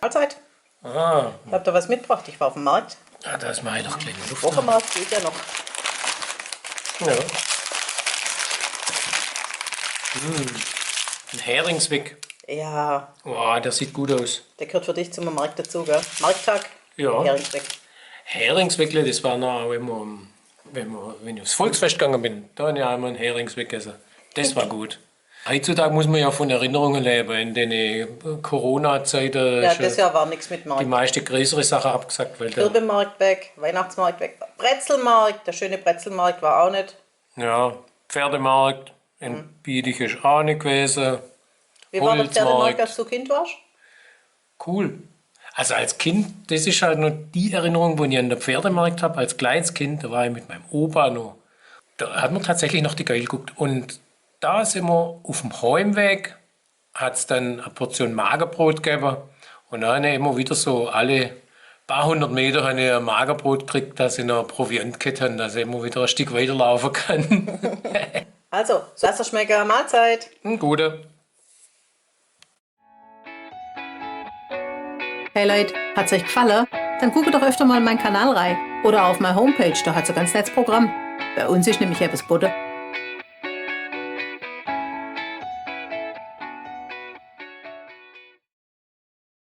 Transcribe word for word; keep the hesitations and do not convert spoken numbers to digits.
Mahlzeit. Ah. Ich hab da was mitgebracht. Ich war auf dem Markt. Ja, das mach ich doch gleich in der Luft. Wochenmarkt geht ja noch. Ja. Mm. Ein Heringsweck. Ja. Boah, der sieht gut aus. Der gehört für dich zum Markt dazu, gell? Markttag. Ja. Heringsweck. Heringsweckle, das war noch, wenn man, wenn man, wenn ich aufs Volksfest gegangen bin, da hab ich einmal einen Heringsweck gegessen. Das war gut. Heutzutage muss man ja von Erinnerungen leben. In den, äh, Corona-Zeiten, ja, ist, äh, das Jahr war nichts mit Markt. Die meiste größere Sache abgesagt, weil der Kirbemarkt weg, Weihnachtsmarkt weg, Brezelmarkt, der schöne Brezelmarkt war auch nicht. Ja, Pferdemarkt in Bietigheim ist auch nicht gewesen. Wie war der Pferdemarkt, als du Kind warst? Cool. Also als Kind, das ist halt noch die Erinnerung, wo ich an den Pferdemarkt hab, als kleines Kind, da war ich mit meinem Opa noch. Da hat man tatsächlich noch die Gäule geguckt. Und da sind wir auf dem Heimweg, hat's dann eine Portion Magerbrot gegeben. Und dann immer wieder so alle paar hundert Meter habe ich ein Magerbrot gekriegt, dass ich noch Proviant gehabt habe, dass ich immer wieder ein Stück weiterlaufen kann. Also, lasst es schmecken, Mahlzeit. Ein Gute. Hey Leute, hat's euch gefallen? Dann guckt doch öfter mal in meinen Kanal rein oder auf meine Homepage, da hat's ein ganz nettes Programm. Bei uns ist nämlich etwas geboten.